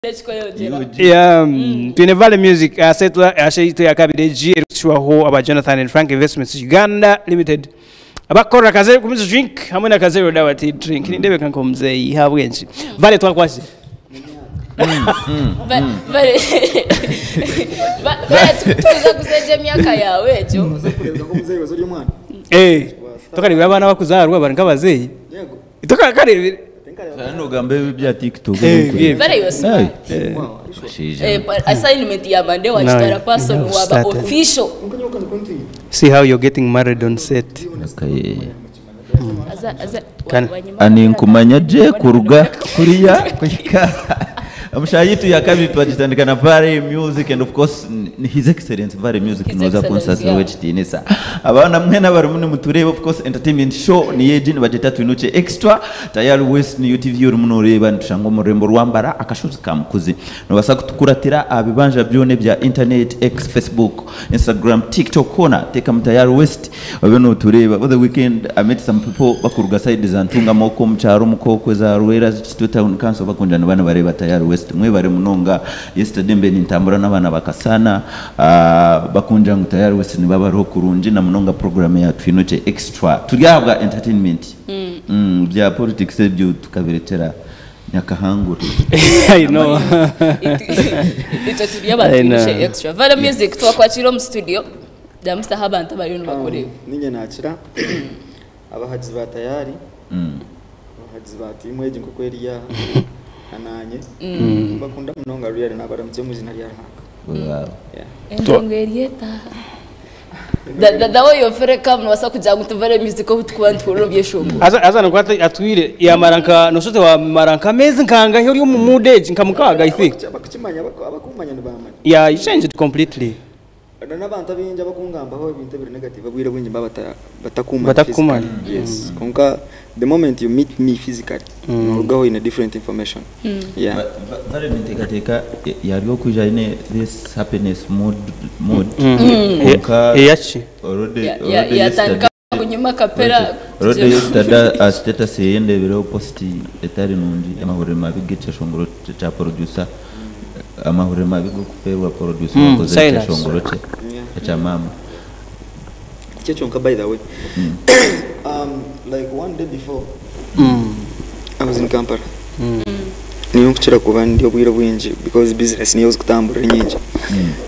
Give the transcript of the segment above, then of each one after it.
Ekikweyongyeraho. Yeah, twine Valley Music asetwa asheitwe ya kabiri egi erikutushwaho aba Jonathan and Frank Investments Uganda Limited abakukorera Kazero Kumizi Drink hamwe na Kazero Dawa Tea Drink. Nindebeka nk'omuzeeyi ahabw'enki? Valley twakwasire. Va- Vale Va- Vale tuza kuzeja emyaka yawe egyo. Oza kureebeka nk'omuzeeyi waza ori omwana. Eh, tokareebire abaana abakuzaarwa bari nk'abazeeyi? Yego. Tokakareebire? Tinkareeba. Nogamba ebi bya TikTok. Eh, bye. Vale you're smart. Wow, are you sure? Bashaija. Eh, but assignment ya Monday wakitwara No, person you waba started. official. Nkonyoka nikonti. See how you're getting married on set. Okay. Aza aza Kan- wanyima- Ani nkumanya je kuruga kuriya kuhika amushaha yitu ya kabiri twagitandika na Valley Music and of course ni His Excellence Valley Music His noza Excellence, kunsasira yeah. wekitiinisa abaana mwena abarimu nimutureeba of course entertainment show niyo egi nibagyeta Twinuche Extra Tayari West niyo TV orimu noreeba nitushanga omu rurembo rwambara akashozi ka Mukuzi. Nobaasa kutukuratira aha bibanja byona ebya internet X, Facebook, Instagram, TikTok hoona teekamu Tayari West obe notureeba. Over the weekend I met some people bakuruga side za Ntungamo okwo omu kyaro omu Kookwe za Rwera Kitwe Town Council bakungira niba nibareeba Tayari West. Mwebare munonga. Yesterday mbe nintambura n'abaana ba Kasana bakungira ngu Tayari West niba bariho kurungi na munonga program ya Twinuche Extra. Turi ahabwa entertainment. Bya politics ebyo tukabirekyera Nyakahangura. I know. Itwe turi abantu I know. Twinuche Extra. Vale Music twakwakira omu studio. Damusaho abantu abariyo nibakureeba. Ninye nakira abahagizi ba Tayari. Abahagizi ba tiimu egi nk'oku eri aha nanye. Bakunda munonga really nabaramutse omu izina rya Ruhanga. Wow. Yeah. Endongo eri etaha. The way you're very calm nobaasa kugira ngu tuvare music obu tukuba nituhurira obyeshongoro. Aza aza nukwata atwire yamara nka nosote wamara nka mezi nkangahe ori omu mood egi nka mukaaga I think. Abakukimanya abakumanya nibamanya. Yeah, you changed completely. Na n'abantu abaingi abakungambaho ebintu ebiri negative obwire bwingi mbaba batakumanya Batakumanya. physically. Yes. Konka the moment you meet me physically, norugaho in a different information. Yeah. Vale ninteekateeka yari okwija aine this happiness mood mood. Konka Eyaki? already already Yatandika yesterday kunyuma kapera. already yesterday a status ye ndebireho post etari nungi amahurire mabi g'ekyeshongoro kya producer amahurire mabi g'okuferwa producer wakoze Silas. ekyeshongoro kye Yeah. ekya maama. Kye kyonka by the way. Like one day before I was in Kampala. Niyo nkukira kuba ndi obwire bwingi because business niyo zikutambura nyingi.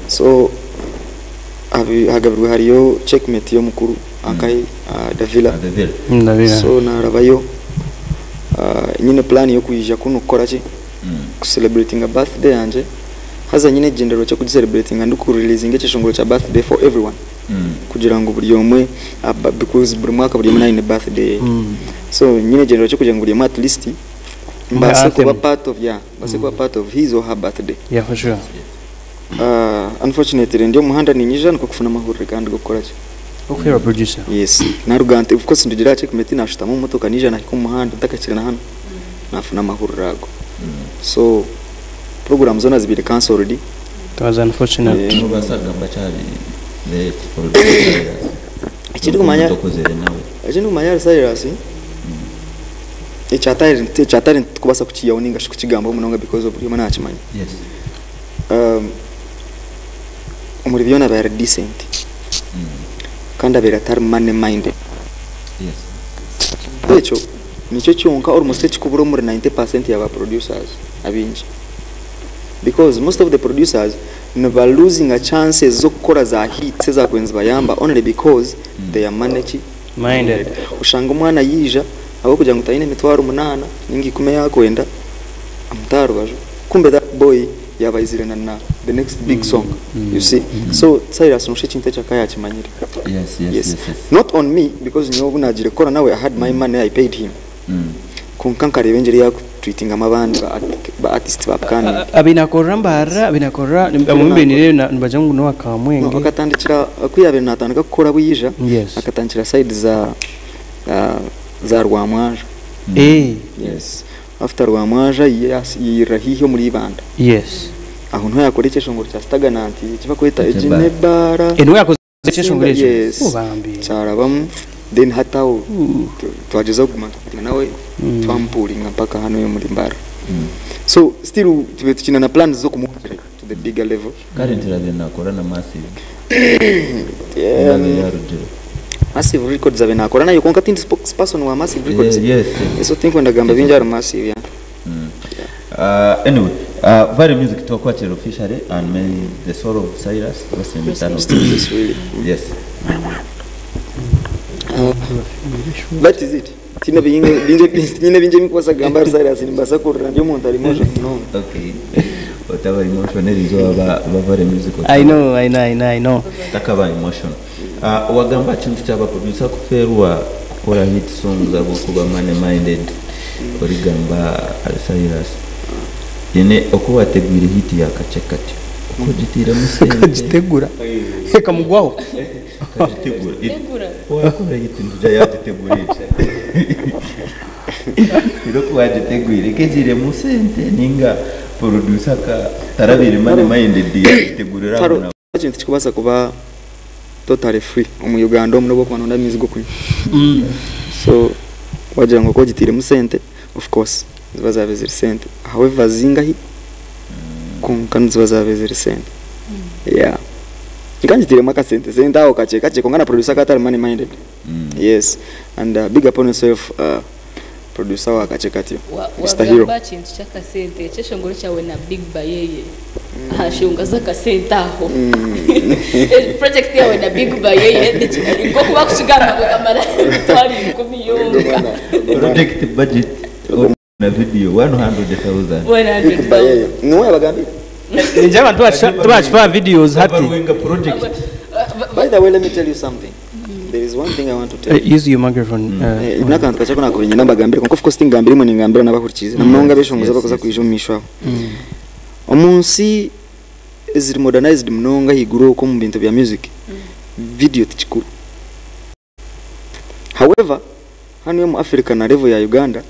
So hagabirwe hariyo checkmate y'omukuru akai Davila. Davila. Ndabira. So narabayo nyine plan yo kwija kuno kukora ki kucelebratinga birthday yanje haza nyine ekigendererwa kyo kugicelebratinga ndi kureleasinga ekyeshongoro kya birthday for everyone kugira ngu buri omwe because buri mwaka buri omwe naine birthday ye. So nyine ekigendererwa kyo kugira ngu buri omwe at least mbaase Anthem. kuba part of yeah mbaase kuba part of his or her birthday. Yeah, for sure. Unfortunately ndi omuhanda ninyija nikwo kufuna amahurire kandi gokukora ki. Okuferwa producer. Yes, naruga nti of course ndugira checkmate nashutama omu motoka nija nahika omu muhanda ntakakire na hano nafuna amahurire ago. So program zona zibiri cancelled. It was unfortunate. Yeah. Nobaasa kugamba kyari late producer. Ekindi kumanya Tokozere nawe. ekindi kumanya Cyrus ekya talent ekya talent tukubaasa kukiyaho ninga shi kukigambaho munonga because of buri omwe nakimanya. Yes. Omuri byona abaire decent kandi abaire atari money minded. Yes. Ekyo nikyo kyonka almost ekikubura omuri 90% ya ba producers abingi. Because most of the producers niba losing a chances z'okukora za hits ezakwenzi bayamba only because they are money ki Minded. Ushanga omwana yija abo kugira ngu tayine emitwaro 8 ninga 10 yakwenda amuta rubaju kumbe that boy yabaizire na the next big song. You see. So Cyrus noshe ekintu ekyo akayakimanyire. Yes, yes, yes, yes. Not on me because nyowe obu naagire kukora nawe I had my money I paid him. Konka nkareeba engyeri yakutweetingamu abandi ba artists ba upcoming. Abinakorera mbarira abinakorera abamwe nibagira ngu n'owa Kamwenge. No, akatandikira ku yabaire natandika kukora bwija. Yes. Akatandikira side za Rwamwaja. Yes. After Rwamwaja yirira hihi omuri Ibanda. Yes. Aho niho yakora ekyeshongoro kya Stagnant ekibakweta Ekyebara. Eginebara. Niwe yakoze ekyeshongoro ekyo? Yes. Obambi. Kyarabamu then hataho twageza kuguma tukagira nawe twampuringa mpaka hano yo muri Mbara. So still tube tukina na plans z'okumwongyera to the bigger level. Currently abaire nakora na Massive. Abaire yarugire. Massive Records abe nakora nayo kwonka tindi spokesperson wa Massive Records. Yes. So tinkwenda kugamba bingi ahari Massive yeah. Anyway, Valley Music twakwakira officially and may the soul of Cyrus rest in eternal Peace really. Yes. That is it. Tine bingi bingi nyine bingi ebinkubaasa kugamba ahari Cyrus nimbaasa kurira ndi omuntu ari emotional munonga. Okay. Otaba emotional eriizooba ba ba Valley Music I know, I know, I know, I know. Otakaba emotional. Wagamba aha kintu kya ba producer kufeerwa kukora hit songs ahabw'okuba money minded origamba ahari Cyrus. Nyine oku wategwire hit ya Kakye Katyo oku ogiteiremu sente. Akagitegura ekamugwaho. Akagitegura. Tegura. Wakora hit nitugira yagitegura etya? Reero oku wagitegwire eka egiiremu sente ninga producer tarabaire money minded yagitegurira aho Tihariho naho. ekintu ekirikubaasa kuba totally free omu Uganda omu n'obu orikuba noyenda amaizi g'okunywa. So wagira ngu okaba ogiteiremu sente of course niziba zaabaire ziri sente however zingahi kwonka niziba zaabaire ziri sente. Yeah. Nka ngiteiremu akasente sente aho kakye kakye kwonka na producer akaba atari money minded. Yes and big up on yourself producer wa Kakye Katyo Mister Hero. Wagamba aha kintu ky'akasente, ekyeshongoro kyawe na Big Bayeye aha nshonga z'akasente aho. Project yawe na Big Bayeye nk'oku barikukigamba ngu ekamara emitwaro ikumi yonka. Project budget na video 100,000. 100,000. Bayeye niwe yabagambire. Ningira abantu tibakifa videos hati. Baruwenga project. By the way, let me tell you something. There is one thing I want to tell you. Use your microphone. N'akantu kakye aku naakubaire niinyenda mbagambire kwonka of course tingambire imwe ningambira n'abahurikiize na munonga abeshongozi abarikuza kwija omu maisho aho. Omu nsi eziri modernized munonga ahaiguru okwo omu bintu bya music, video ti kikuru. However, hanu omu Africa na level ya Uganda,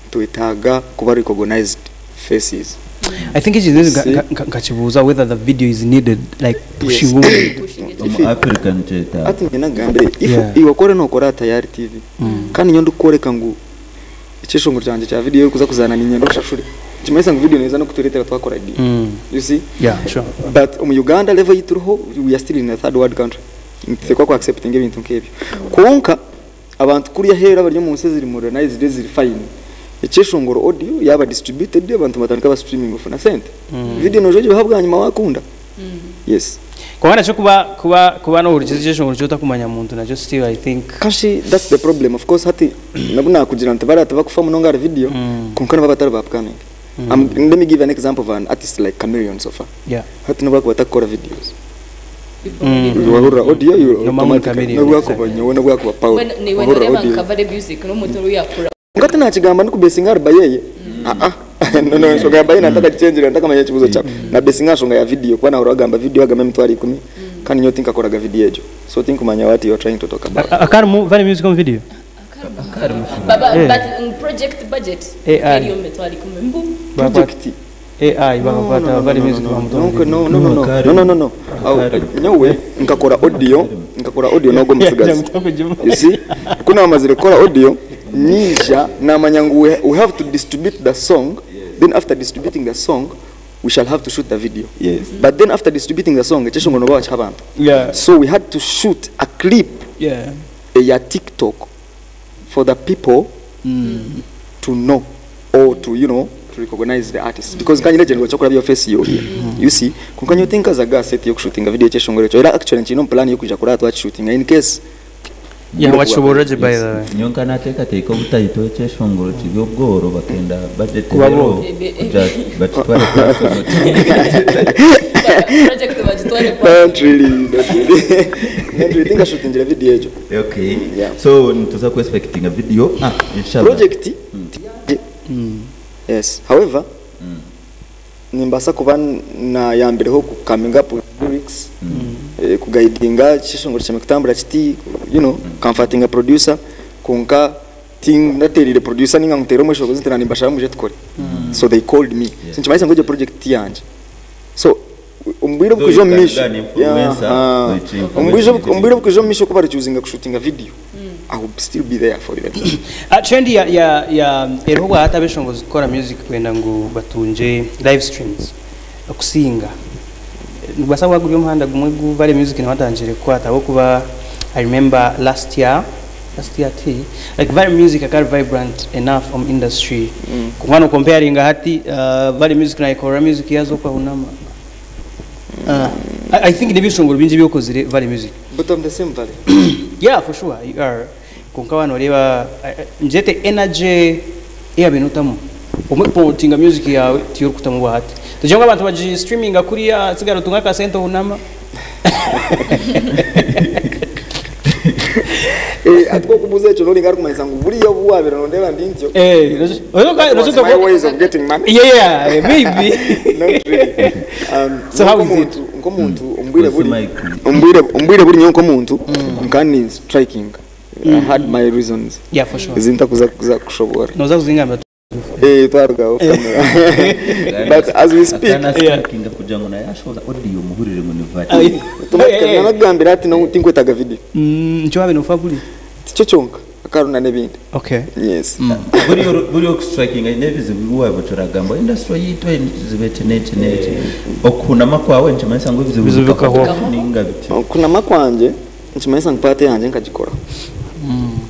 nitwetaaga kuba recognized faces. I think ekintu eki See? nkakibuuza whether the video is needed like pushing Yes. omuntu. Omu Africa nikyetaaga. Hati nyine nkugambire, if Yeah. iwe ku oriyo nookora aha Tayari TV, kandi nyowe ndikukworeka ngu ekyeshongoro kyangye kya video orikuza kuzaana niinyenda oshashure, nikimanyisa ngu video neeza n'okutureetera twakora deal. You see? Yeah, sure. But omu Uganda level ei turiho, we are still in a third world country. Nituteekwa ku acceptinga ebintu nk'ebyo. Kwonka abantu kuriya aheeru abari omu nsi eziri modernized eziri fine, ekyeshongoro audio yaaba distributed abantu nibatandika ba streaming ofuna sente. Video noija ogibaha bwanyima waakunda. Yes. Kwonka nakyo kuba kuba kuba nohurikiza ekyeshongoro eki otakumanya muntu nakyo still I think. Kashi that's the problem of course hati nobu nakugira nti bariya tibakufa munonga ahari video kwonka nibaba batari ba upcoming. Let me give an example of an artist like Chameleone so far. Hati nobu akuba atakukora videos. Wahurira audio you No mamu automatically Chameleone, nobu akuba exactly. nyowe nobu akuba Paul. When ni when Wahurira oreeba audio. nka Valley Music n'omuntu orikuyakura. Kwonka tinakigamba ndikubesinga ahari Bayeye. Aa no no enshonga ya Bayeye natakagikyengire natakamanya ekibuuzo kyawe. Nabesinga aha nshonga ya video kuba nahurira bagamba video bagamba emitwaro ikumi kandi nyowe tinkakoraga video egyo. So tinkumanya what you are trying to talk about. Akarimu Valley Music omu video? Baba Eh. but project budget AI. eri omu mitwaro ikumi mbu. Project AI bakakwata Valley Music bamuta omu video. No, no, no, no, no, no, no, no. Aho, nyowe nkakora audio, nkakora audio n'ogwo mutsigazi. You see? Ku naamazire kukora audio, nyija naamanya ngu we have to distribute the song, then after distributing the song, we shall have to shoot the video. Yes. But then after distributing the song, ekyeshongoro nooba wakiha abantu. So we had to shoot a clip eya TikTok for the people to know or to you know to recognize the artist because kanyine gyendererwa kyokurabya face yoria you see kwonka nyowe tinkazaga aha set yokushutinga video ekyeshongoro ekyo era actually nkiine omu plan yokwija kuraba twakishutinga in case Yeah, wakishoboorora gye by the way. Nyowe nkanateekateeka obutahita ekyeshongoro kiri obworo bakenda budget Kuba rero booro. kugira bakitware personal. Project bagitware personal. Not really, not really. Not really. Tinkashutingire video egyo. Okay. Yeah. So nituza ku expectinga video ah inshallah. Project tiyangye. Yes. However, nimbaasa kuba nayambireho ku coming up with lyrics, kuguidinga ekyeshongoro kyangye kutambura kiti, you know, comfortinga producer kwonka tindatereire producer ninga ngu nteere omweshogozi nti nanimbashaba mwije tukore. So they called me. So nikimanyisa ngu egyo project tiyangye. So omu bwire Though oburikwija you omu can maisho, be an influencer, yeah, which omu bwire influence omu bwire oburikwija omu maisho ku barichuzinga kushutinga video, I will still be there for them. Trend ya ya ya eriho obwahati abeshongozi kukora music kwenda ngu batungye live streams okusinga. Nigubaasa kuba guri omuhanda gumwe gu Valley Music nawe atandikire kukwata ahabw'okuba I remember last year, last year ti, like Valley Music akaba ari vibrant enough omu industry kwonka no comparinga hati Valley Music nayekorera music yaza okwo ahunama. I think n'ebyeshongoro bingi ebi okozire Valley Music. But I'm the same Valley. Yeah, for sure you are. Kwonka waaba nooreeba ngyete energy eyabaire notamu obumwe kupromotinga music yaawe tiyo orikutamu obwahati. Tugire ngu abantu bagi streaminga kuriya tsigara otunge akasente ohunama. Eh, ati kokubuuza ekyo noringa arikumanyisa ngu buriya obu wabaire nondeeba ndi ntyo. That was my ways of getting money. Yeah, yeah, maybe. Not really. So how is it? Nk'omuntu omu bwire What's buri the mic? omu bwire buri nyowe nk'omuntu nka ni striking. I had my reasons. Yeah, for sure. Ezintakuza kuza kushoboora. Noza kuzingamba. Eh, twaruga off camera. But as we speak, Akana strikinga kugira ngu naye ashoboza audio muhurire ngu ni Valley. automatically nanagambira ati no tinkwetaga video. Nikyo wabaire nofa buri. Tikyo kyonka akaruna n'ebindi. Okay. Yes. Buriyo okustrikinga aine ebizibu bi waaba turagamba industry yitu ebizibu eki n'eki n'eki. Okuhunama kwawe nikimanyisa ngu ebizibu Ebizibu bikahwaho. bikahwaho ninga biti. Okunama kwangye nikimanyisa ngu part yangye nkagikora.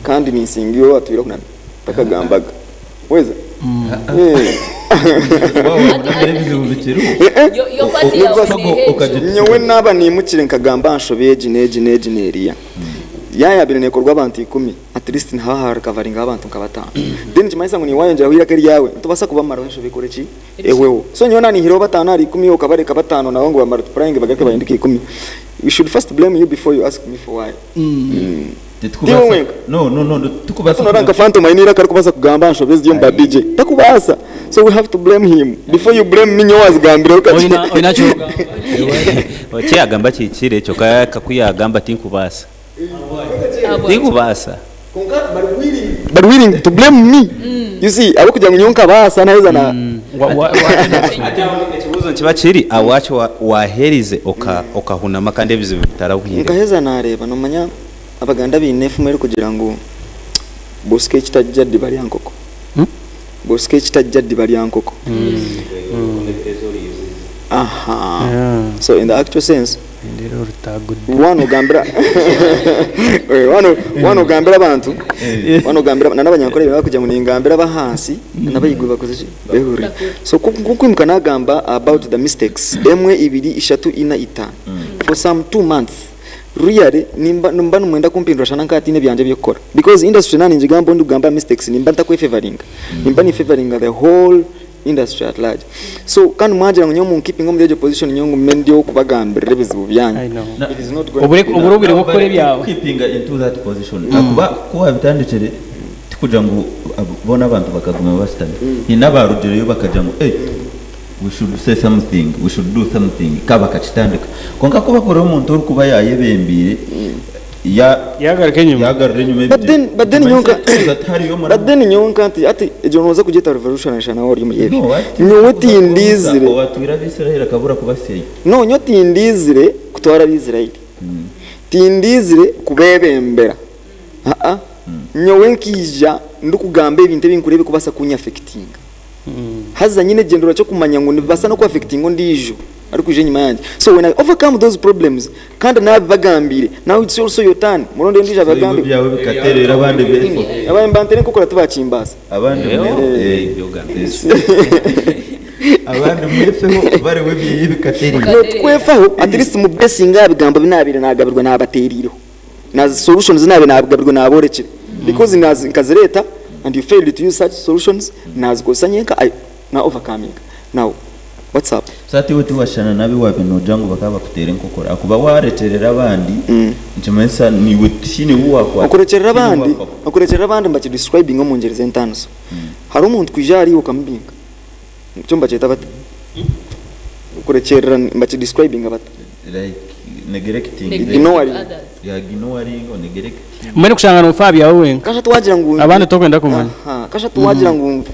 Kandi ninsinga iwe watwire kunama takagambaga. Weza? Eh. Waaba ebizibu bikiriho. Yo part yawe ni Ukagira- Nyowe naaba nimukire nkagamba nshobe egi n'egi n'egi n'eriya. Yayabire nekorwa abantu 10 at least niha harecoveringa abantu nka 5. Then nikimanyisa ngu niwayongyeraho iraka eryawe ntobasa kubamaraho enshobe ekore ki? Ehweho. So nyowe nanihireho 5 ahari 10 okabareka 5 nabo ngu bamultiplying bagaruke bahindike 10. We should first blame you before you ask me for why. Titukubaasa- Tiwe wenka. No, no, no, tukubaasa Tunora nka Phantom aine iraka arikubaasa kugamba nshobe ziri omu ba DJ. Takubaasa. So we have to blame him. Before you blame me nyowe wazigambire ukati. Oina kyoga. Kyeyagamba kihikire kyonka kakuyagamba tinkubaasa. Tinkubaasa. But willing to blame me. You see, abakugira ngu nyowe nkabaasa naheza na Ekibuuzo nikiba kiri awaki waherize okahunama kandi ebizibu bitarahwire. Nkaheza nareeba nomanya abaganda baine efumu erikugira ngu bosika ekitajja ddiba lya nkoko. Bosika ekitajja ddiba lya nkoko. Aha. So in the actual sense, wano ogambira wano ogambira abantu, wano ogambira n'abanyankore bakugira ngu ningambira abahansi n'abayigwe bakoze ki behurire. So kukwimuka nagamba about the mistakes 1 2 3 4 5 for some 2 months really nimba nimba numwenda kumpindura shana nkatine byanje byokukora because industry nani njigamba ndi kugamba mistakes nimba ntakwefavoringa nimba ni favoringa the whole industry at large. So kandi mwagira ngu nyowe munkeeping omu ejo position nyowe ngume ndi okubagambirira ebizibu byanyu. I know. It is not going to be Oburobire bw'okukora ebyawe. Keeping into that position. Akuba kuba bitandikire tikugira ngu bona abantu bakaguma basitami. Hina abarugireyo bakagira ngu we should say something, we should do something. Kaba kakitandika. Konka kuba kuri omuntu orikuba yayebembire ya Yagaruka enyuma. yagarura enyuma. But then Kimanyisa nyonka tihariyo but then nyonka nti ati ejo noza kugeta revolution ashana ori muri ebi. No, ati- Nyowe tindizire. Owatwira abisirayeli akabura kubaseya. No nyo tindizire kutwara abisirayeli. Tindizire kubebembera. Ah. Nyowe nkija ndikugamba ebintu ebinkurebe kubasa kunyaffectinga. Haza nyine gendera cyo kumanya ngo nibasa no kuaffectinga ndijo ari kuje nyuma yanjye. So when I overcome those problems kandi nabibagambire, now it's also your turn. Muronde ndije Ibigo abagambe. byawe bikaterera abandi befo. Abaye mbantere nkokora tubakimbasa. Abandi abandi mwefeho bariwe byiyi bikaterera. No twefaho at least mu blessing abigambo binabire nagabirwa nabaterireho. Na solutions nabe nagabirwa naborekire. Because nazi nkazireta and you failed to use such solutions nazikosa nyenka I na overcoming. Now what's up? Sati we tiwashana nabi wabinoja ngu bakaba bakutera enkokora akuba wareterera abandi nkimanyisa niwe tihine wuwakwata. Okurekerera abandi mbaki describing omu ngeri z'entaniso. Hari omuntu kwija ari okamubinga. Nicyo mbakyeta bata. Okurekerera mbaki describing bata. Like neglecting. Ignoring. Others. Yeah, ignoring or neglecting. Mbwenu kushanga nofa byawe wenka. Kasha tuwagira ngu Abandi tokwenda kumanya. Aha, kasha tuwagira ngu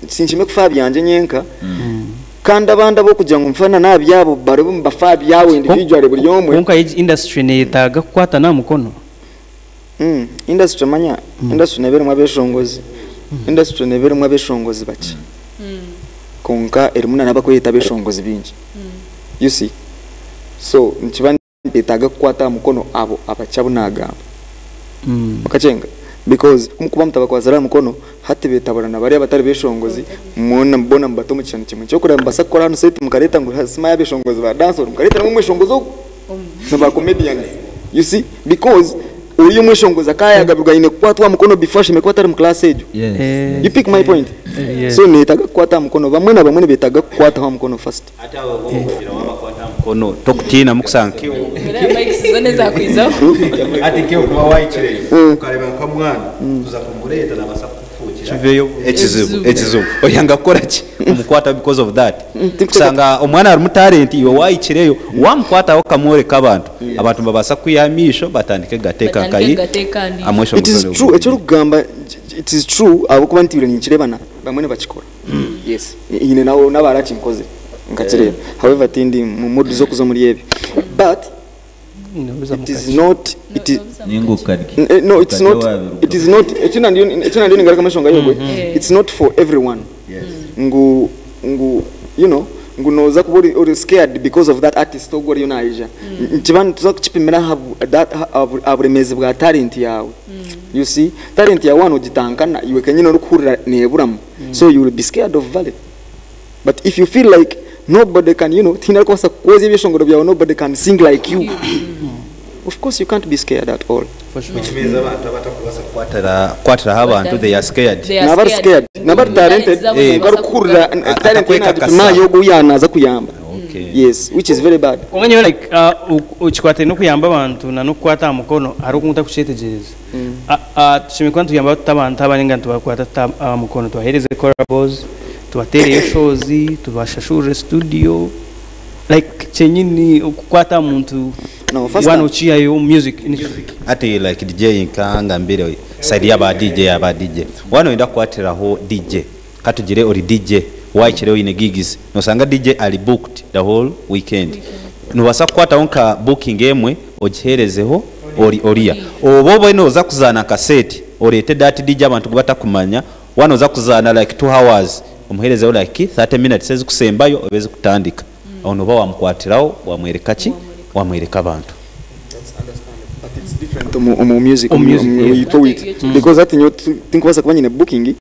sinshime kufa byanje nyenka. Kandi abandi abo kugira ngu mfana nabyabo barebe mbafa byawe individually buri omwe. Konka egi industry neyetaaga kukwata na mukono. Industry manya industry neeba erimu abeshongozi, industry neeba erimu abeshongozi bakye kwonka erimu na n'abakweyeta abeshongozi baingi you see so nikiba nikyetaaga kukwata aha mukono abo abakye abu naagamba okakyenga because ku mukuba mutabakwatsire aha mukono hati beetabura na bariya abatari beshongozi mwona boona mubata omu kishushani kimwe. Ekyokureeba nimubaasa kukora hanu set mukareeta ngu simanya abeshongozi ba dancehall mukareeteramu omweshongozi ogu na ba comedians you see because oriya omweshongozi akayagabirwa aine kukwatwa aha mukono before ashemereire kuba atari mu class egyo you pick my point so neyetaaga kukwata aha mukono bamwe na bamwe nibeetaaga kukwataho aha mukono first. Hati abo bo kugira wabakwata aha mukono tokutiinamu kusanga Era mics zona ezakwizaho. Hati nk'iwe kuba wahikireyo okareba nka mwana kuza kumureeta nabasa kukufuukira Kiveyo. ekizibu ekizibu oyanga kukora ki kumukwataho because of that Tikuteeka- kusanga omwana arimu talent iwe wahikireyo wamukwataho okamworeka abantu abantu nibabaasa kukwiha amaisho batandike gateeka Batandike nkayi gateeka andi. amwesho It is true eki orikugamba it is true ahabw'okuba ntiire ninkireeba na bamwe nibakikora yes haine n'abarakinkozire nkakireeba however tindi mu mood z'okuza omuri ebyo but it is not it is ninga okarya No, it's Okarya not wabirugaho. it is not eki nandiyo eki nandiyo ningarukamu enshonga yogwe it's not for everyone ngu ngu you know ngu nooza kuba ori, ori scared because of that artist ogwo ariyo naija nikiba nituza kukipimira aha bu- that- aha bu- aha buremeezi bwa talent yaawe you see talent yaawe waaba nogitankana iwe kenyini orikuhurira neeburamu so you will be scared of vale but if you feel like nobody can you know tihaine arikubaasa kukwozya ebyeshongoro byawe nobody can sing like you of course you can't be scared at all Which means abantu abatakubaasa kukwatiraho abantu they are scared. They are nabari scared. scared nabari talented Talent zabo Eh. zibaasa barikuhurira kugaruka. talent ye Atakwekakasa. nagipima yogu yanaza kuyamba Okay. yes which is very bad Kwonka nyowe like okikwataine n'okuyamba abantu na n'okukwata aha mukono hariho oku ntakukyetegyereza. Tushemereire kuba nituyamba tuta abantu aba ninga nitubakwata tuta aha mukono tubaheereze collabos tubateereyo shows tubashashurire studio like kyenyini okukwata aha muntu No, first waana time. okiihayo omu music industry. Hati like DJ nka ngambire side y'aba DJ aba DJ waaba noyenda kukwatiraho DJ katugire ori DJ wahikire oine gigs nosanga DJ ari booked the whole weekend nobaasa kukwataho nka booking emwe ogiherezeho ori oriya oba obe noza kuzaana nka set oreete that DJ abantu gubatakumanya waaba noza kuzaana like 2 hours omuherezeho like 30 minutes ezikusembayo oba ezikutandika aho noba wamukwatiraho wamwereka ki wamwereka abantu. But it's different omu omu music Omu music, yeah. omu witu because hati nyowe tinkubaasa kuba nyine booking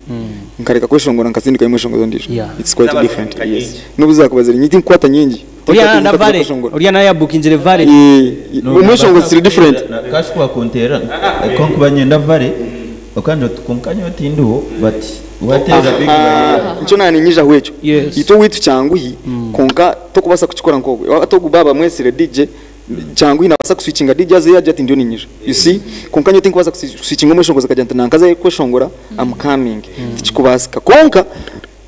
nkareka kweshongora nkasindikayo omweshongozi ondiijo Yeah. it's quite different yes n'obu zaakuba ziri nyingi tinkukwata nyingi Oriya Tinkukwata na vale kweshongora. oriya nawe yabukingire vale. Eh, omweshongozi ziri different Kashi kwakuntera konkuba nyenda vare okanja oti konka nyowe tindiho but wateera big Ah, nikyo naninyijaho ekyo Yes. itwe owaitu kyanguhi kwonka tokubaasa kukikora nk'ogwe hati ogu baaba bamwetsire DJ kyanguhi nabaasa kuswitchinga DJ aze agye ati ndiyo ninyija you see kwonka nyowe tinkubaasa kuswitchinga omweshongozi akagira nti nanka aze kweshongora am coming tikikubaasika kwonka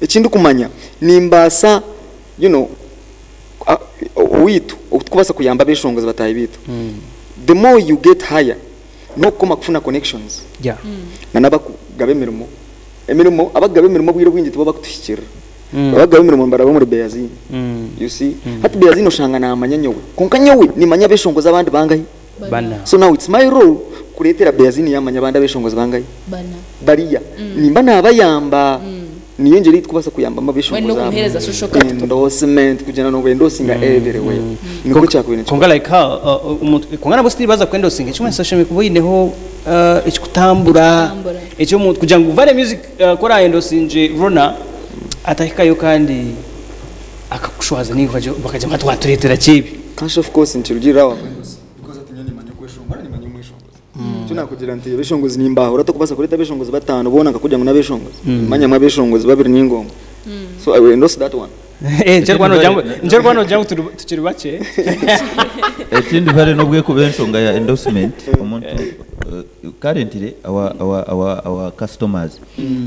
ekindikumanya nimbaasa you know owaitu okutukubaasa kuyamba abeshongozi bataahi baitu the more you get higher n'okukoma kufuna connections Yeah. na n'abakugaba emirimo emirimo abakugaba emirimo obwire obwingi tibo bakutuhikirira abakugaba emirimo nibaraba omuri Beyazini you see hati Beyazini oshanga namanya nyowe kwonka nyowe nimanya abeshongozi abandi bangahi Bana. so now it's my role kureetera Beyazini yamanya abandi abeshongozi bangahi Bana. bariya nimba nabayamba niyo ngyeri ei tukubaasa kuyambamu Mbwenu abeshongozi abo n'okumuheereza social capital. endorsement kugira ngu endosinga everywhere nikwo kyakubaire nikikora Konka like how omuntu konka nabo still baza kwendosinga ekimwe social media kuba oyineho ekikutambura Ekikutambura. ekyomuntu kugira ngu Vale Music ku orayendosinge Rona atahikayo kandi akakushwaza niiwe bakagira ngu twatureetera ki ebi. Kanshi of course nikirugirira aha wakwendosinga because hati nyowe nimanya kweshongora nimanya omweshongozi Nikyo nakugira nti abeshongozi nimbahura tokubaasa kureeta abeshongozi bataano boona nkakugira ngu n'abeshongozi manyamu abeshongozi babiri ninga omwe so I will endorse that one. Eh, nikyo orikuba noogira ngu nikyo orikuba noogira ngu turi tukiri bakye. Ekindi vale n'obwekuba enshonga ya endorsement omuntu currently our, our, our, our customers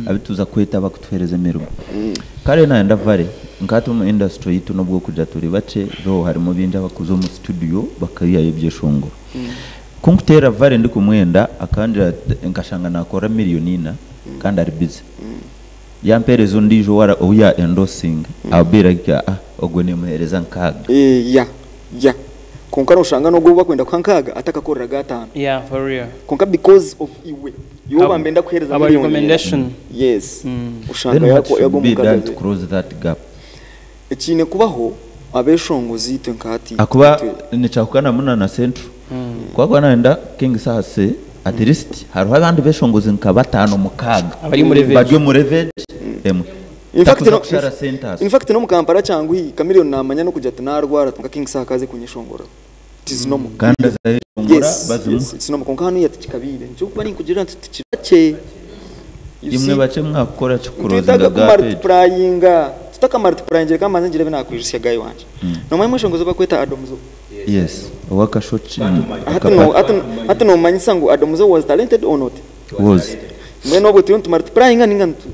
abituza kweta abakutuhereza emirimo kare nayenda vale nkati omu industry yitu n'obwokugira turi bakye though harimu bingi abakuza omu studio bakaihayo ebyeshongoro kunkuteera vale ndikumwenda akangira nkashanga nakora million ina kandi ari busy yampereza ondiijo ou ya endorsing abeera ah ogwe nemuhereza nkaaga. Eh, ya ya Konka noshanga n'ogwo bakwenda kuha nkaaga atakakoreraga ataano. Yeah, for real. Konka because of iwe, iwe oba mbenda kuhereza Our million. recommendation. Yes. Oshanga Then what yagwa should be done to omukaga. close that gap? Ekiine kubaho abeshongozi itwe nka hati. Akuba itwe- nikyahukana muno na Central. Kwakwa nayenda King Saha se at least hariho abandi beshongozi nka bataano mukaaga. Abari muri village. Bari omu village emwe. In fact, Takuza no, kushara centers. in fact no mu Kampala kyanguhi Chameleone namanya no kujya ati narwara nka King Saha kaze kunyeshongora. It is normal. Kandi azayeshongora Yes, bazimuha. yes, it's normal. Konka hanu yatikabiire. Ncho kuba ninkugira nti tukirache. You Imwe see, bakye mwakukora twetaaga kikurozinga gap egyo. kumultiplyinga tutakamultiplyingire kamanze ngire binakwijusya gayi wanje. Nomanya mweshongozo bakweta Adomzo. Yes. Owakashoki. Hati no hati nomanyisa ngu Adomzo was talented or not. Was. Mbwenu obwo turiyo nitumultiplyinga ninga nitu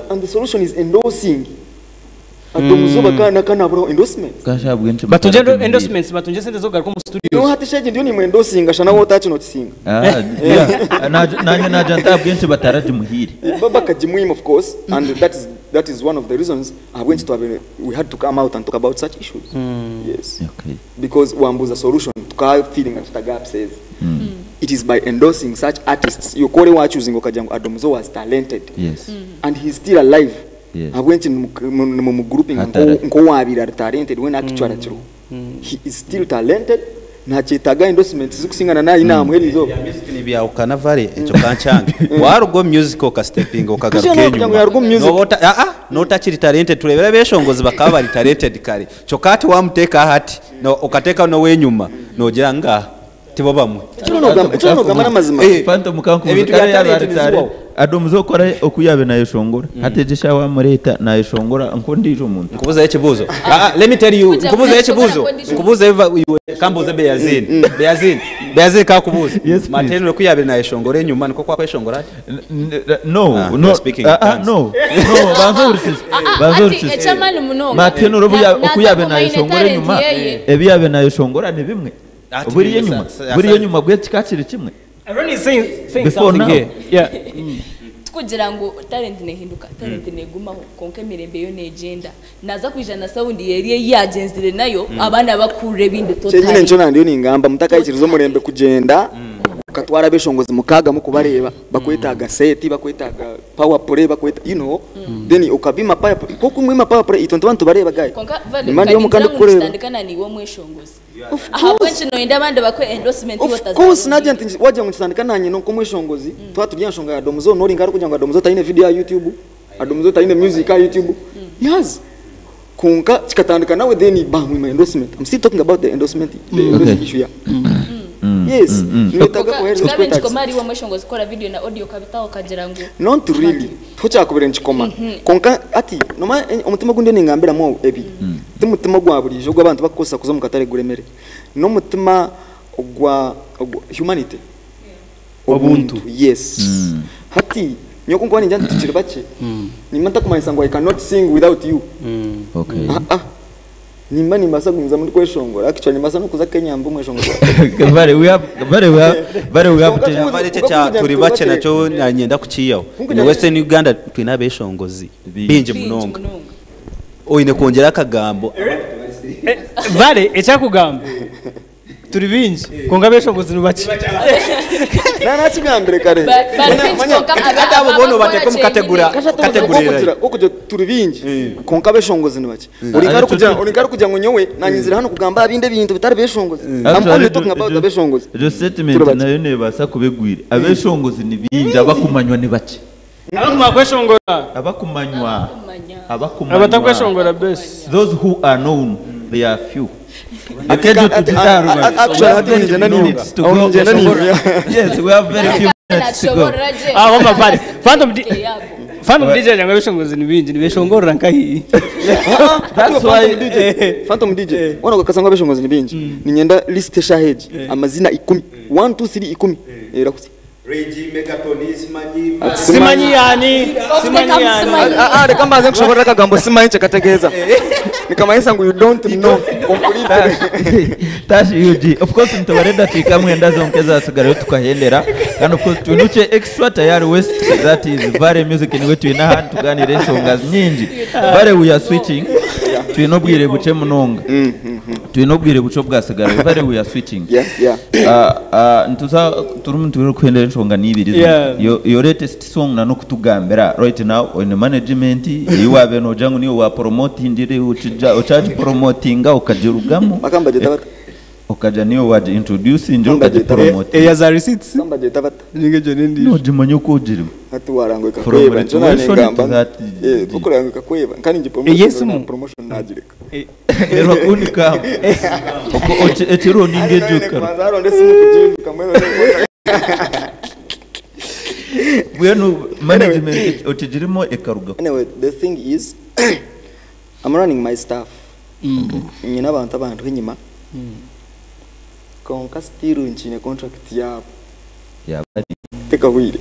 and the solution is endorsing. Adomzo bakana kanaburaho endorsement. Kasha bwinshi. Batunje endorsements, batunje sente zokugaruka omu No studios. hati shege ndiyo nimwe endorsing ashana wo takinotisinga. Ah, yeah. Nanye naja ntabwinshi bataragimuhire. Baba Kajimwim, of course, and that is one of the reasons ahabwenki twabe we had to come out and talk about such issues. Yes. Okay. Because wambuza solution tuka feeling that gap says. It is by endorsing such artists. You kore wa choosing okajangu Adomzo was talented. Yes. And he's still alive. Yes. Ahabwenki mu grouping Hatara. nko wabira ari talented when actually akiriho. He is still talented. Ntakyetaaga endorsement zikusingana nayi namuherizo. Music nibyahukana vale ekyo kankyange waruga omu music okastepinga okagaruka Kasha kugira ngo yaruga omu music. Noba notakiri talented turebera abeshongozi bakaba bari talented kare kyokka ati wamuteeka hati okateeka n'owenyuma nogira nga tibo bamwe. Ekiro nogamba n'amazima. Phantom kankubuza Ebintu bya kare yaba talent ari tare nizibaho. Adomzo okora okuyabe nayeshongora hategesha wamureta nayeshongora nkondijo omuntu. Nkubuzayo ekibuuzo. Let me tell you, Kuja nkubuzayo ekibuuzo. kuja Nkubuza eva iwe kambuze Beyazini. Beyazini. Beyazini kakubuza. Yes, please. Mateno kuyabire nayeshongora enyuma niko kwakweshongora ati. No, Ah, no, you're speaking in tongues. no, no, banza uhurikize, banza ati uhurikize. ekyamaani munonga. Mateno robu okuyabe naza nayeshongora kumanya enyuma, talent yeye. ebiyabe nayeshongora ni bimwe. Ati Buriya bimwe enyuma, buriya enyuma bwe kikakiri kimwe. Aaron is saying Before something now. here. Yeah. Tukugira ngu talent nehinduka, talent negumaho, konka emirembe yo negenda. Naza kwija na sound yeri yagenzire nayo, abaana bakurira ebindi Kyenyine totally. ncho nandiyo ningamba mutakayikiriza omurembe kugenda ukatwara abeshongozi mukaga mukubareba bakwetaaga seti bakwetaaga power play bakweta you know then ukabima power play koko mwima power play itwe ntuba ntubareba gayi Konka vale Imana yo mukandi kukureba kitandikana niwe omweshongozi. Ahabwenki noyenda abandi bakwe endorsement Of course najya nti wajya ngo kitandika nanye no kumweshongozi twa turya nshonga ya Domzo nori ngari kugira ngo Domzo tayine video ya YouTube Domzo tayine music ya YouTube yes konka kikatandika nawe then bamwima endorsement. I'm still talking about the endorsement, the endorsement issue ya yes nwetaga kohereza Tukabe kwetax nkikoma ari omweshongozi kora video na audio kabitaho kagira ngu not really tokyakubira nkikoma konka ati noma omutima gundi ningambiramu ebi ti mutima gwa burijo gw'abantu bakukosa kuza mu katare guremere n'omutima gwa humanity Obuntu. Yes hati nyoko nkuba ninjya tukiri bake nimba ntakumanyisa ngo I cannot sing without you. Okay. Nimba nimbasa gumiza muri kweshongora actually nimbasa no kuza Kenya mbu mweshongora. Vale, we have, vale, we have, vale, we have Konka Vale kye kya turi bakye nakyo nanyenda kukiyaho. Kunkugira Ni Western Uganda twine abeshongozi Bingi. bingi munonga. Oyine kwongera akagambo. Vale ekyakugamba turi bingi konka abeshongozi ni bake. Nakigambire kare. Ati abo bono bateeka omu kategura kategurira. Okugira turi bingi konka abeshongozi ni bake. Uri kugira ngo nyowe nanyizira hano kugamba abinde ebintu bitari beshongozi. I'm only talking about abeshongozi. Ejo statement nayo nebasa kubegwire. Abeshongozi ni bingi abakumanywa ni bake. Abakumanywa kweshongora. Abakumanywa. Abakumanywa. Abatakweshongora best. Those who are known, they are few. Yes, we have very few minutes to go. Ah, wama vale. Phantom D Phantom DJ yanga beshongozi ni bingi nibeshongorora nkahi. That's why Phantom DJ. Wana ukakasanga beshongozi ni bingi. Ninyenda list shaheji amazina 10. 1 2 3 10. Erakusi. Regi Megatoni simanyi Simanyi yani. Simanyi yani. Ah, reka mbanze nkushobora akagambo simanyi chakategeeza. Nikamanyisa ngu you don't know completely. Tashi UG. Of course mtabareda dakika mwenda zonke zasigarayo tukahendera. And of course tunuche extra tayari west that is Vale Music ni wetu inaha tuganire ensonga nyingi. Vale we are switching. Twine obwire bukye munonga. Twine obwire bukye obwasigara. Vale we are switching. Ah, ah, nituza turimu nitwira kuhendera enshonga n'ibiri zino. Your latest song na n'okutugambira right now oine management ei wabe nogira ngu niyo wa promotingire okyagipromotinga okagirugamu. Bakambagye bata. Okaja niyo wagi introducingire Bakambagye bata. okagipromotinga. Eya za receipts. Bakambagye bata. Ninga egyo n'endiijo. Nogimanya oku ogirimu. Hati warangwa From ekakweba nikyo graduation to nanengamba that okurangwa ekakweba kandi ngi Ey'esimu? promotion nagireka. Reba kundi kamba. Oko ekiro ninga egyo karo. Kubanza haronda esimu kugivuka mbwenu Mbwenu management okigirimu ekaruga. Anyway, the thing is I'm running my staff. Nyine abantu abantu enyima. Konka still nkiine contract yabo. Yaba Tekahwire.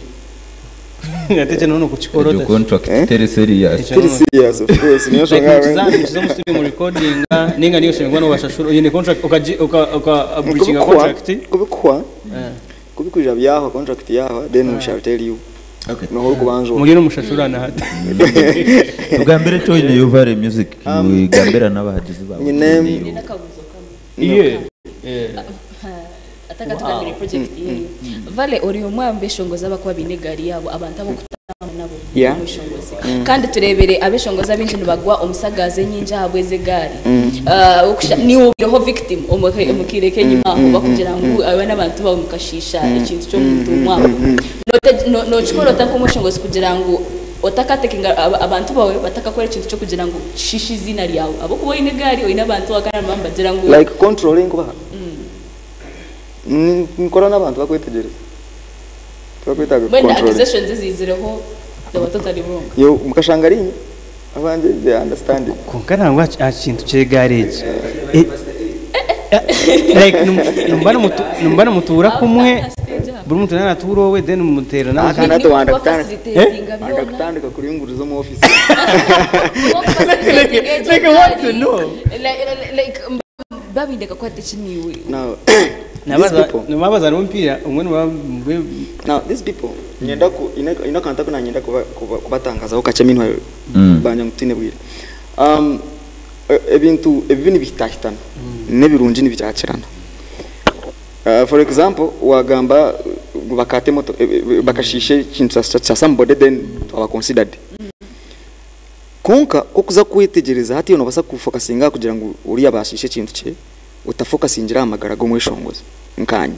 Ate ekyo nono kukikora egyo ota? contract Eh? teri serious. Ekyo Teri nono- serious of course. Niyo Like nshonga mukiza mu studio mu recordinga ninga niyo shengwa no bashashura oyine contract ukaji uka uka breaching a contract. Kubikuha. Kubikuja byahwa contract yahwa then we shall tell you. Okay. Nohora kubanza. Muri no mushashurana hati. Tugambire eki oine yo Vale Music wigambira n'abahagizi bawe. Nyine- Nina n'akabuzo kamwe. Yeah. Yeah. Atakatugambire project yeyo. Vale ori omwe aha beshongozi abakuba baine egaari yaabo abantu ab'okutamba nabo omwishongozi. Kandi tureebere abeshongozi abingi nibagwa omusagazi enyingi ahabw'ezi egaari. Niiwe obiireho victim omu kaire k'enyima aho bakugira ngu abe n'abantu baawe mukashiisha ekintu ky'omuntu omwe aho. Nookikora ota nk'omweshongozi kugira ngu otakatekinga abantu baawe batakakora ekintu ky'okugira ngu kishiishe eiziina ryawe ahabw'okuba oine egaari oine abantu baawe kandi nibaba nibagira ngu Like controlling kubaha. Nkora n'abantu bakwetegyereza. Turakwetaaga Mbwenu controlling. accusations eziizireho they were totally wrong. Yo mukashanga ari inye. Abanje they understand it. Konka nangwa aha kintu ky'egaari egi. Like numba nimutuura kumwe buri muntu nawe natuura owe then mumuteera Ah, kandi nawe. hati wanda Ni kutandika. kubafacilitatinga Wanda byona. kutandika kuriyunguriza omu office. Like I want to know. Like babindeka kwata ekiniwe. Now these people Nibabaza n'omupiira omwe niba now these people nyenda ku ina kanta kuna nyenda kuba kubatangazaho kache minwa banya ngutine bwire. Ebintu ebibi nibihitahitana n'ebirungi nibikyakirana. For example wagamba bakate moto bakashishe ekintu kya somebody then twaba considered. Konka kokuza kwetegereza hati nobasa kufokasinga kugira ngu uriya bashishe ekintu kye utafokasingira amagara g'omweshongozi nkanye.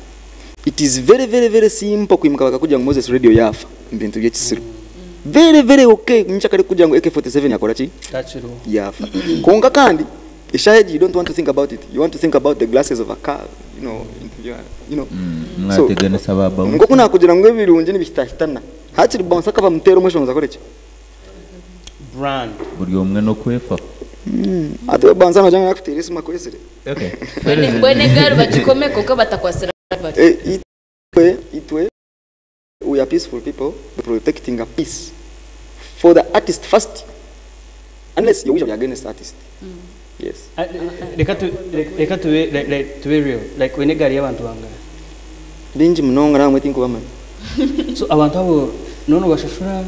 It is very very very simple kwimuka bakakugira ngu Moses Radio yafa mu bintu by'ekisiru. Very very okay nchakari kugira ngu AK47 yakora ki takiriho. yafa. Konka kandi ishaheji you don't want to think about it. You want to think about the glasses of a car, you know, you know. So Mwateganisa ba bounce. ngoku nakugira ngu ebirungi nibihitahitana. Hakiri bounce akaba mutera omweshongozi akore ki? Brand. Buri omwe n'okwefa. Ate we bounce nogira ngu yakutera esimu akwesire. Okay. Mbwenu egaari bagikome konka batakwasira Vale. Itwe we are peaceful people protecting a peace for the artist first unless you wish to be against artist. Yes. Reka reka tube like tube real like oine egaari y'abantu bangana. Bingi munonga namwe tinkubamanya. So abantu abo nono bashashura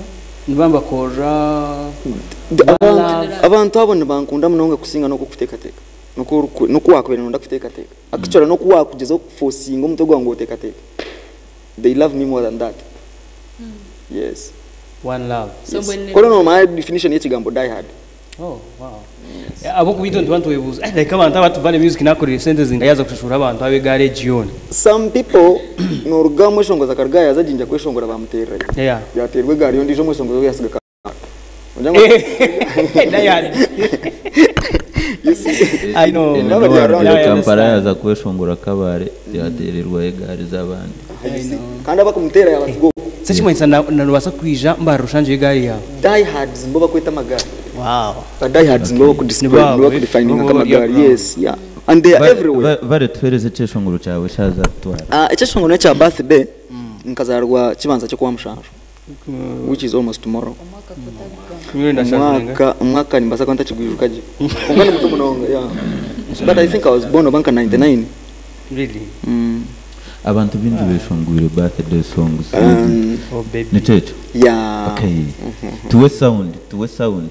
nibambakorra Abantu abo nibankunda munonga kusinga n'okukuteekateeka. N'oku wakubeera nonda kuteekateeka. Actually n'oku wakugezaho kuforcinga omutwe gwawe ngu oteekateeke. They love me more than that. Yes. One love. So mbwenu Kora nomanya definition y'ekigambo die hard. Oh wow. Abo kubito ntuba ntuwebuuza like abantu abatuvana music nakorera sente zinga yaza kushashura abantu ab'egaari egi yoona. Some people noruga omweshongozi akaruga yaza jinja kweshongora bamutererayo. Yeah. Yaterwa egaari ondiijo omweshongozi we yasiga ka. Die hard. You see? I know. Eno Nobody around. niwarugire I Kampala understand. yaza kweshongora Kabare yatererwayo egaari z'abandi. You see? Kandi abakumutera yabasiga okwo. Sekimanyisa nobasa kwija mbarira oshangye egaari yaawe. Die hards mbo bakweta amagari. Wow. Ba die hards mbo bakudescribe, Nibaabo, mbo bakudefininga nibo bari nk'amagari. around. Yes, yeah. And they are everywhere. Vale tuhereze ekyeshongoro kyawe kyaza kutwara. Ekyeshongoro nekya birthday nkazarwa kibanza ky'okuwa mushanju which is almost tomorrow. Omwaka nimbasa kuba ntakigwijuka gye. Konka ni muto munonga, yeah. But I think I was born oba nka 99. Really? Abantu bingi beshongwire birthday songs. Oh baby. Nikyo ekyo? Yeah. Okay. Tuwe sound, tuwe sound.